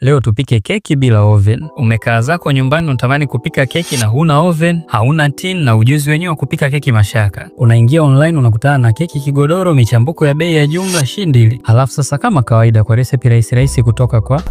Leo tupike keki bila oven. Umekaa zako nyumbani unatamani kupika keki na huna oven, hauna tin na ujuzi wenyewe wa kupika keki mashaka. Unaingia online unakutana na keki kigodoro, michambuko ya bei ya jumla shindili. Halafu sasa kama kawaida kwa recipe rahisi rahisi kutoka kwa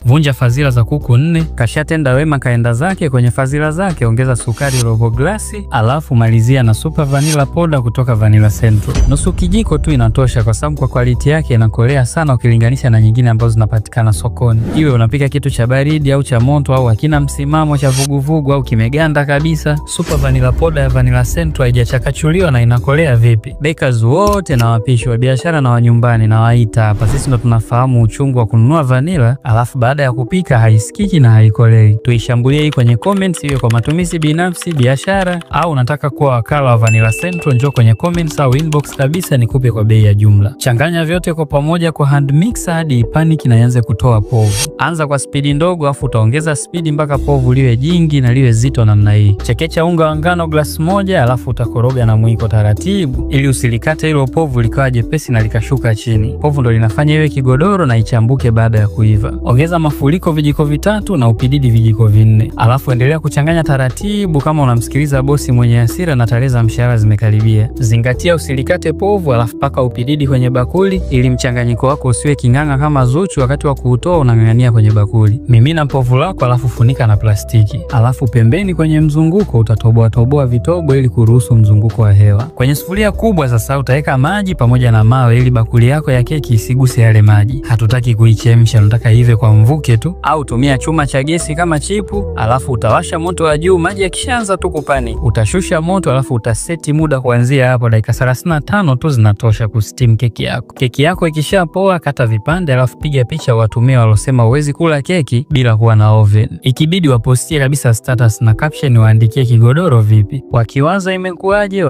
Vunja fazila za kuku 4, kashatenda wema kaenda zake kwenye fazila zake, ongeza sukari robo glasi, alafu malizia na super vanilla powder kutoka Vanilla Central. Nusu kijiko tu inatosha kwa sababu kwa quality yake inakolea sana ukilinganisha na nyingine ambazo zinapatikana sokoni. Iwe unapika kitu cha baridi au cha moto au hakina msimamo cha vuguvugu au kimeganda kabisa, super vanilla powder ya Vanilla Central haijachakachuliwa na inakolea vipi. Bakers wote na wapishi wa biashara na wa nyumbani na waita hapa, sisi ndo tunafahamu uchungu wa kununua vanilla alafu baada ya kupika haisikiki na haikolei. Tuishambulie hii kwenye comments, iwe kwa matumizi binafsi, biashara au unataka kuwa wakala wa Vanilla Central, njoo kwenye comments au inbox kabisa nikupe kwa bei ya jumla. Changanya vyote kwa pamoja kwa hand mixer hadi ipaniki na ianze kutoa povu. Anza kwa spidi ndogo afu utaongeza spidi mpaka povu liwe jingi na liwe zito namna hii. Chekecha unga wa ngano glasi 1 alafu utakoroga na mwiko taratibu ili usilikate hilo povu likawa jepesi na likashuka chini. Povu ndo linafanya iwe kigodoro na ichambuke baada ya kuiva. Ongeza mafuliko vijiko 3 na upididi vijiko 4. Alafu endelea kuchanganya taratibu kama unamsikiliza bosi mwenye hasira na tarehe za mshahara zimekaribia. Zingatia usilikate povu, alafu paka upididi kwenye bakuli ili mchanganyiko wako usiwe king'ang'a kama Zuchu wakati wa kuutoa unang'ang'ania kwenye bakuli. Mimina povu lako alafu funika na plastiki. Alafu pembeni kwenye mzunguko utatoboa toboa vitobo ili kuruhusu mzunguko wa hewa. Kwenye sufuria kubwa sasa utaweka maji pamoja na mawe ili bakuli yako ya keki isiguse yale maji. Hatutaki kuichemsha, tunataka ive kwa mvuke tu. Au tumia chuma cha gesi kama chipu, alafu utawasha moto wa juu. Maji yakishaanza tu kupani utashusha moto, alafu utaseti muda kuanzia hapo dakika 35 tu zinatosha kusteam keki yako. Keki yako ikishapoa kata vipande, alafu piga picha watumie walosema huwezi kula keki bila kuwa na oven. Ikibidi wapostie kabisa status na caption waandikie kigodoro vipi. Wakiwaza imekuaje.